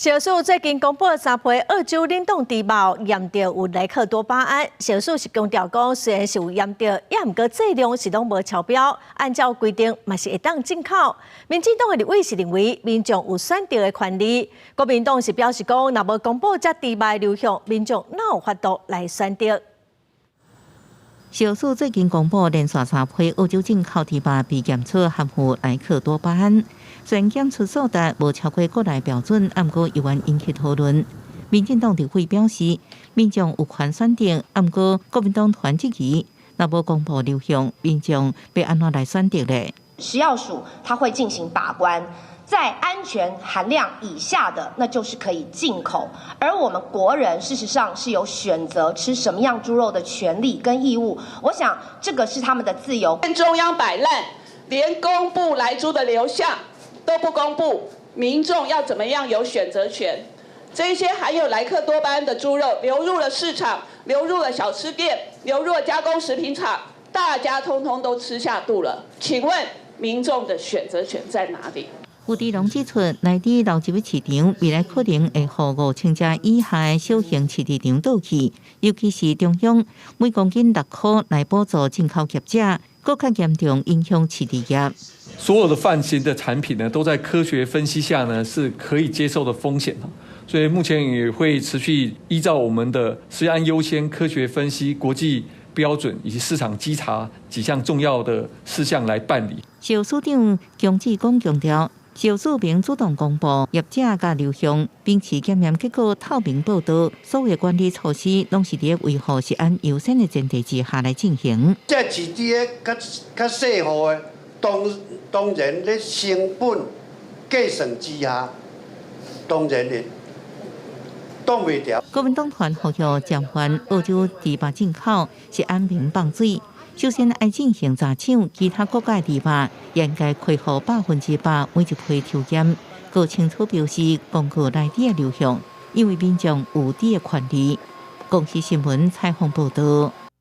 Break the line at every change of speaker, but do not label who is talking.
食藥署最近公布三批澳洲冷凍豬肉驗著有萊克多巴胺，食藥署是強調講，雖然是有驗著，也毋過劑量是攏無超標，按照規定嘛是會當進口。民進黨的立委是認為民眾有選擇的權利，國民黨是表示講，若無公布這豬肉的流向，民眾哪有法度來選擇？
食藥署最近公布連續三批澳洲進口豬肉被檢出含有萊克多巴胺，雖然檢出數值無超過國內標準，毋過猶原引起討論。民進黨立委表示，民眾有權選擇，毋過國民黨團質疑，若無公布流向，民眾欲按怎來選擇咧？
食藥署它會進行把關，在安全含量以下的，那就是可以進口。而我們國人事實上是有選擇吃什麼樣豬肉的權利跟義務。我想這個是他們的自由。
中央擺爛，連公布萊豬的流向都不公布，民眾要怎麼樣有選擇權？這些含有萊克多巴胺的豬肉流入了市場，流入了小吃店，流入了加工食品廠，大家通通都吃下肚了。請問民眾的選擇權在哪裡？
吳怡農指出，萊豬流入市場，未來可能會予5000隻以下的小型飼豬場倒去，尤其是中央每公斤6塊來補助進口業者，閣較嚴重影響飼豬業。
所有的泛型的產品呢，都在科學分析下呢，是可以接受的風險。所以目前也會持續依照我們的食安優先、科學分析、國際標準以及市場稽查幾項重要的事項來辦理。
食藥署長姜志剛強調，食藥署明主動公布業者佮流向，秉持檢驗結果透明報道，所有管理措施攏是佇維護食安優先的前提之下來進行。
這飼豬的較較細戶的，當當然咧成本計算之下，當然會擋袂牢。
國民黨團呼籲暫緩澳洲豬肉進口，是按民放水。首先愛進行查廠，其他國家的豬肉應該恢復100%每一批抽檢，閣清楚標示公告萊豬的流向，因為民眾有這個權利。公視新聞採訪報道。